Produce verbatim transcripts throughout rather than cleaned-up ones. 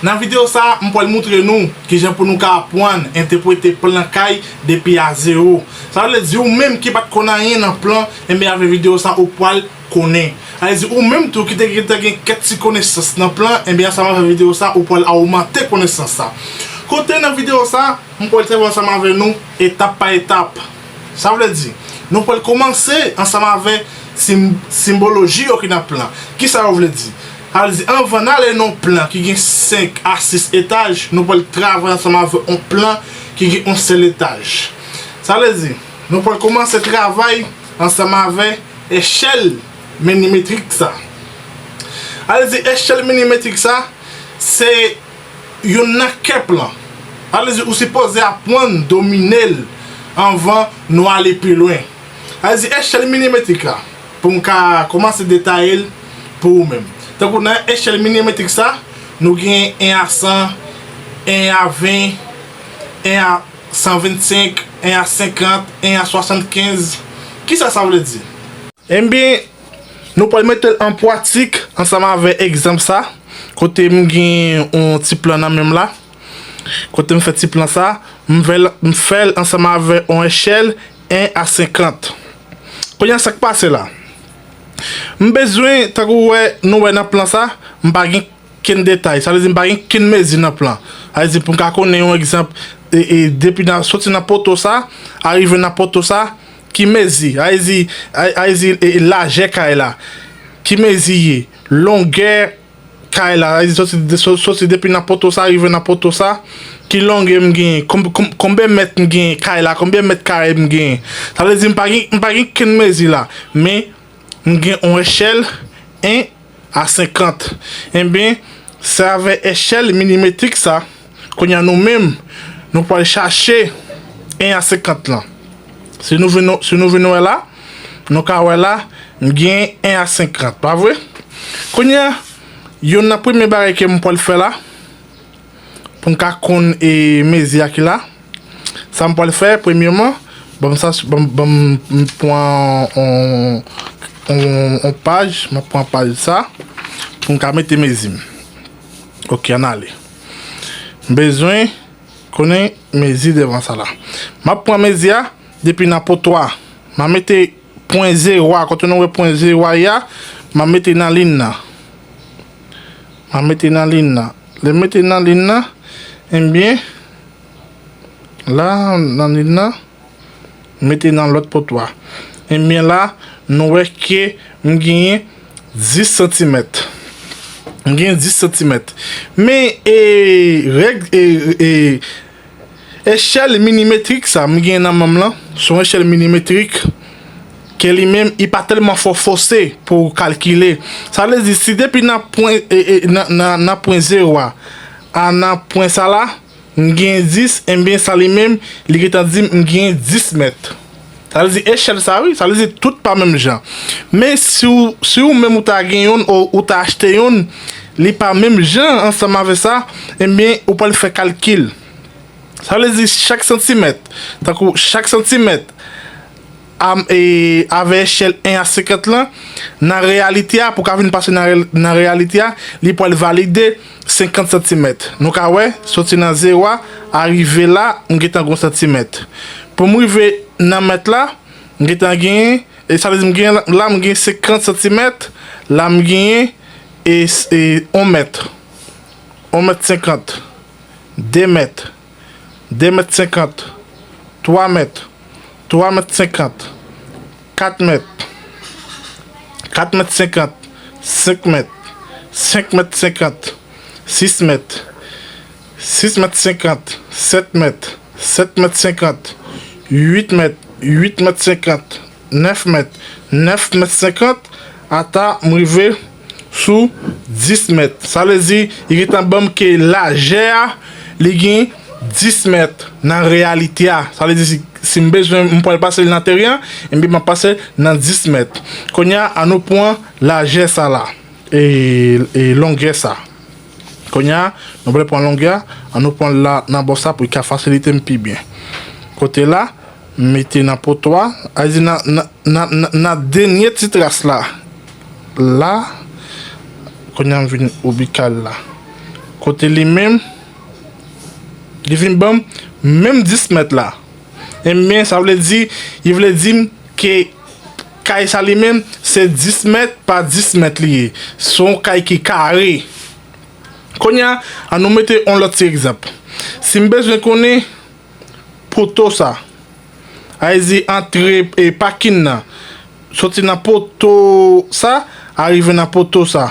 Nan videyo sa a, m pral moutre nou kijan pou nou ka aprann entèprete plan kay depi a zewo. Sa vle di, ou menm ki pa t konn anyen nan plan, enben, avèk videyo sa a, ou pral konnen. Sa vle di, ou menm tou ki te gentan gen kèk ti konesans nan plan, enben, ansanm avèk videyo sa a, ou pral ogmante konesans sa. Kote nan videyo sa a, m pral travay ansanm avèk nou etap pa etap. Sa vle di, nou pral kòmanse ansanm avèk sim-, senboloji yo ki nan plan. Kisa yo vle di? Sa vle di, anvan n ale nan yon plan ki gen senk a sis etaj, nou pral travay ansanm avèk yon plan ki gen yon sèl etaj. Sa vle di, nou pral kòmanse travay ansanm avèk echèl minimetrik sa. Sa vle di, echèl minimetrik sa, se youn nan kè plan. Sa vle di, ou sipoze aprann domine l anvan nou ale pi lwen. Sa vle di, echèl minimetrik la, pou m ka kòmanse detaye l pou ou menm. Tankou nan echèl minimetrik sa, nou gen en a san, en a ven, en a san vennsenk, en a senkant, en a swasannkenz. Kisa sa vle di? Enben, nou pral mete l an pratik ansanm avèk egzanp sa, kote m gen yon ti plan nan men m la. Kote m fè ti plan sa, m fè l, m fè l ansanm avèk yon echèl en a senkant. Kounye a, sa k pase la? M bezwen, tankou w wè, nou wè nan plan sa, m pa gen kenn detay. Sa vle di, m pa gen kenn mezi nan plan. Sa vle di, pou m ka konnen yon egzanp, e, e, depi nan, soti nan poto sa, arive nan poto sa, ki mezi? Sa vle di, sa vle di, e, e, lajè kay la. Ki mezi ye? Longè kay la, sa vle di, soti, so-, soti depi nan poto sa, rive nan poto sa, ki longè m genyen, konb-, konb-, konbyen mèt m genyen kay la, konbyen mèt kare m genyen. Sa vle di, m pa gen, m pa gen kenn mezi la, men m gen yon echèl en a senkant. Enben, se avèk echèl minimetrik sa, kounye a nou menm, nou pral chache en a senkant lan. Si nou vin, si nou vin wè la, nou ka wè la, m gen en a senkant, pa vre? Kounye a, youn nan premye bagay ke m pral fè la, pou m ka konn, e, mezi a ki la, sa m pral fè, premyèman, ban m sa, ban m, ban m, m pran on, on, on paj, m ap pran paj sa, pou m ka mete mezi m. Ok, ann ale. M bezwen konnen mezi devan sa la. M ap pran mezi a depi nan poto a. M a mete pwen zewo a, kote nou wè pwen zewo a ye a, m a mete nan liy nan. M a mete nan liy nan. Lè m mete nan liy nan, enben, la, nan liy nan, mete nan lòt poto a. Enben la, nou wè ke m genyen dis santimèt. M genyen dis santimèt. Men, e, règ, e, e, echèl minimetrik sa m genyen nan men m lan, se yon echèl minimetrik ke li menm, li pa tèlman fò fòse pou w kalkile. Sa vle di, si depi nan pwen, e, e, nan, nan, nan pwen zewo a, a nan pwen sa la, m gen dis, enben sa li menm, li gentan di m m gen dis mèt. Sa vle di echèl sa, wi, sa vle di tout pa menm jan. Men si w, si w menm ou ta gen youn, ou, ou ta achte youn, li pa menm jan ansanm avè sa, enben ou pral fè kalkil. Sa vle di chak santimèt, tankou chak santimèt, am, e, avè echèl en a senkant lan, nan reyalite a, pou ka vin pase nan re-, nan reyalite a, li pral valide senkant santimèt. Nou ka wè, soti nan zewo a, arive la, m gentan gen yon santimèt. Pou m rive nan mèt la, m gentan genyen, e sa vle di m genyen la, la, m genyen senkant santimèt, la, m genyen, e, e, yon mèt, yon mèt senkant, de mèt, de mèt senkant, twa mèt, twa mèt senkant, kat mèt, kat mèt senkant, senk mèt, senk mèt senkant, sis mèt, sis mèt senkant, sèt mèt, sèt mèt senkant, uit mèt, uit mèt senkant, nèf mèt, nèf mèt senkant, ata m rive sou dis mèt. Sa vle di, li gentan ban m ke lajè a, li gen dis mèt nan reyalite a. Sa vle di, si, si m bezwen, m pral pase l nan teren an, enben, m ap pase l nan dis mèt. Kounye a, ann nou pran lajè sa la, e, e longè sa. Kounye a, nou pral pran longè a, ann nou pran l la nan bò sa pou l ka fasilite m pi byen. Kote la, m mete nan poto a, a di nan, nan, nan, nan, nan dènye ti tras la. La, kounye a m vin obikal la. Kote li menm, li vin ban m menm dis mèt la. Ebyen, sa vle di, li vle di m ke kay sa li menm, se dis mèt pa dis mèt li ye. Se yon kay ki kare. Kounye a, an nou mete yon lòt ti egzanp. Si m bezwen konnen poto sa, a di antre e pakin nan, soti nan poto sa, arive nan poto sa,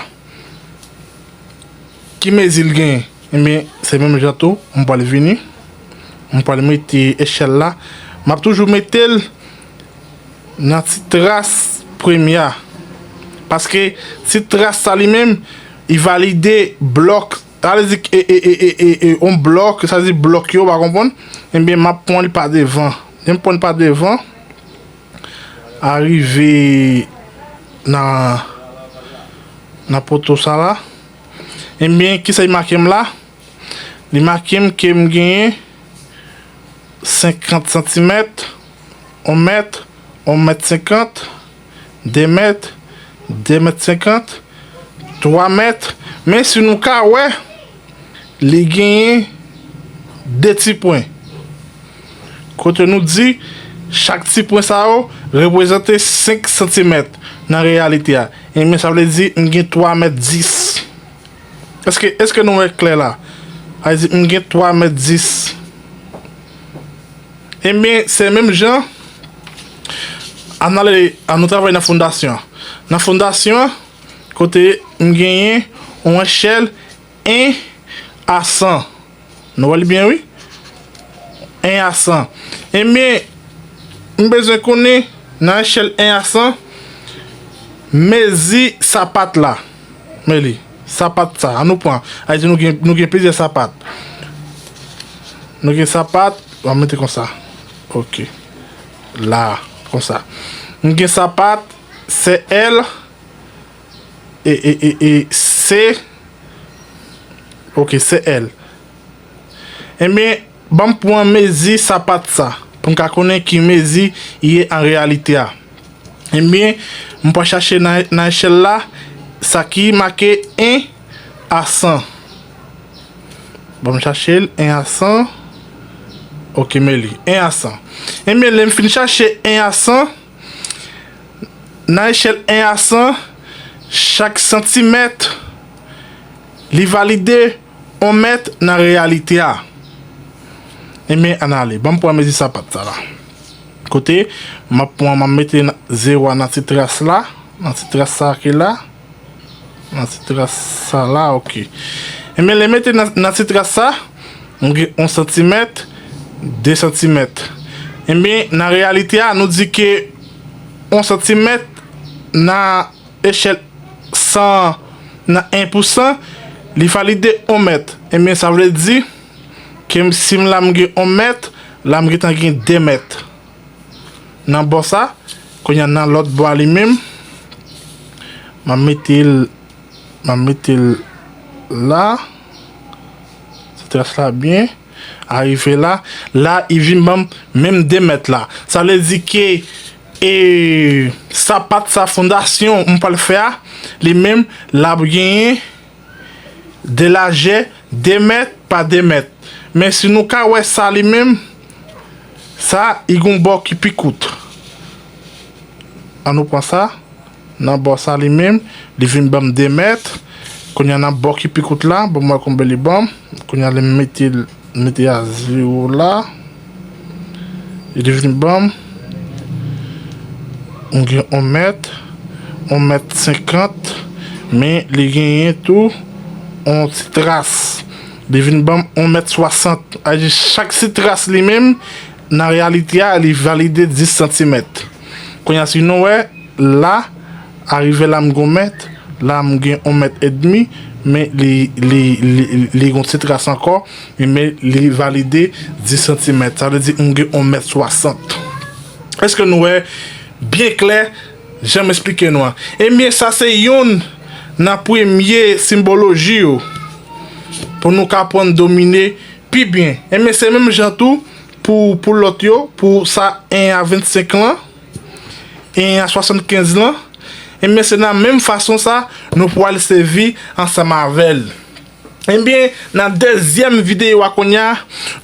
ki mezi l genyen? Ebyen, se menm jan tou, m pral vini, m pral mete echèl la, m ap toujou mete l nan ti tras premye a. Paske ti tras sa li menm, li valide blòk. Sa vle di, e, e, e, e, e, e, yon blòk, sa vle di blòk yo, w pa konprann? Ebyen, m ap pran li pa devan. Lè m pran li pa devan, arive nan, nan poto sa la. Ebyen, kisa li make m la? Li make m ke m genyen senkant santimèt, yon mèt, yon mèt senkant, de mèt, de mèt senkant, twa mèt. Men si nou ka wè, li genyen de ti pwen. Kote nou di, chak ti pwen sa yo reprezante senk santimèt nan reyalite a. Ebyen, sa vle di, m gen twa mèt dis. Èske, èske nou wè klè la? Sa vle di, m gen twa mèt dis. Ebyen, se menm jan, ann ale, ann nou travay nan fondasyon. Nan fondasyon, kote m genyen yon echèl en a san. Nou wè l byen, wi. En a san. Ebyen, m bezwen konnen, nan echèl en a san, mezi sapat la. Men li, sapat sa, ann nou pran. Sa vle di nou gen, nou gen plizyè sapat. Nou gen sapat, m ap mete konsa. Ok. La, konsa. M gen sapat, se L, e, e, e, e, se, ok, se L. Ebyen, ban m pran mezi sapat sa, pou m ka konnen ki mezi li ye an reyalite a. Ebyen, m pral chache nan, nan echèl la, sa ki make en a san. Ban m chache l, en a san. Ok, men li, en a san. Ebyen, lè m fin chache en a san, nan echèl en a san, chak santimèt, li valide yon mèt nan reyalite a. Ebyen, ann ale. Ban m pran mezi sapat sa la. Kote, m ap pran, m ap mete nan, zewo a nan ti tras la. Nan ti tras sa ki la. Nan ti tras sa la, ok. Ebyen, lè mete nan, nan ti tras sa, m gen yon santimèt, de santimèt. Ebyen, nan reyalite a, nou di ke yon santimèt nan echèl san nan en pou san, li valide yon mèt. Ebyen, sa vle di ke m, si m la m gen yon mèt, la m gentan gen de mèt. Nan bò sa, kounye a nan lòt bò a li menm, m ap mete l, m ap mete l la, ti tras la byen, arive la, la, li vin ban m menm de mèt la. Sa vle di ke, e, sapat sa, fondasyon m pral fè a, li menm, l ap genyen de lajè de mèt pa de mèt. Men si nou ka wè sa li menm, sa, li gon bò ki pi kout. Ann nou pran sa, nan bò sa li menm, li vin ban m de mèt. Kounye a nan bò ki pi kout la, ban m wè konbyen li ban m. Kounye a lè m mete l, mete a zewo la. Li vin ban m, m gen yon mèt, yon mèt senkant, men li genyen tou yon ti tras. Li vin ban m yon mèt swasant. Sa vle di chak ti tras li menm, nan reyalite a, li valide dis santimèt. Kounye a, si nou wè, la, arive la, m gen yon mèt, la, m gen yon mèt edmi, men li, li, li, li gen yon ti tras ankò, men li valide dis santimèt. Sa vle di, m gen yon mèt swasant. Èske nou wè byen klè, jan m esplike nou an? Ebyen, sa se youn nan premye senboloji yo, pou nou ka aprann domine pi byen. Ebyen, se menm jan tou pou, pou lòt yo, pou sa en a vennsenk lan, en a swasannkenz lan. Ebyen, se nan menm fason sa, nou pral sèvi ansanm avè l. Ebyen, nan dezyèm videyo a kounye a,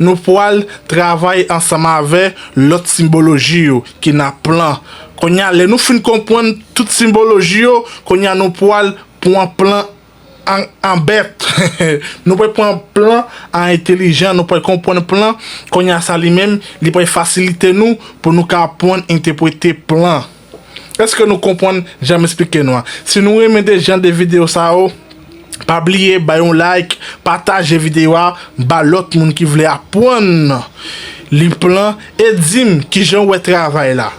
nou pral travay ansanm avè lòt senboloji yo ki nan plan. Kounye a, lè nou fin konprann tout senboloji yo, kounye a nou pral pran plan an, an bèt. Nou pral pran plan an entèlijan, nou pral konprann plan. Kounye a sa li menm, li pral fasilite nou pou nou ka aprann entèprete plan. Èske nou konprann jan m esplike nou an? Si nou renmen de jan de videyo sa yo, pa bliye bay yon like, pataje videyo a ba lòt moun ki vle aprann li plan e di m kijan w wè travay la.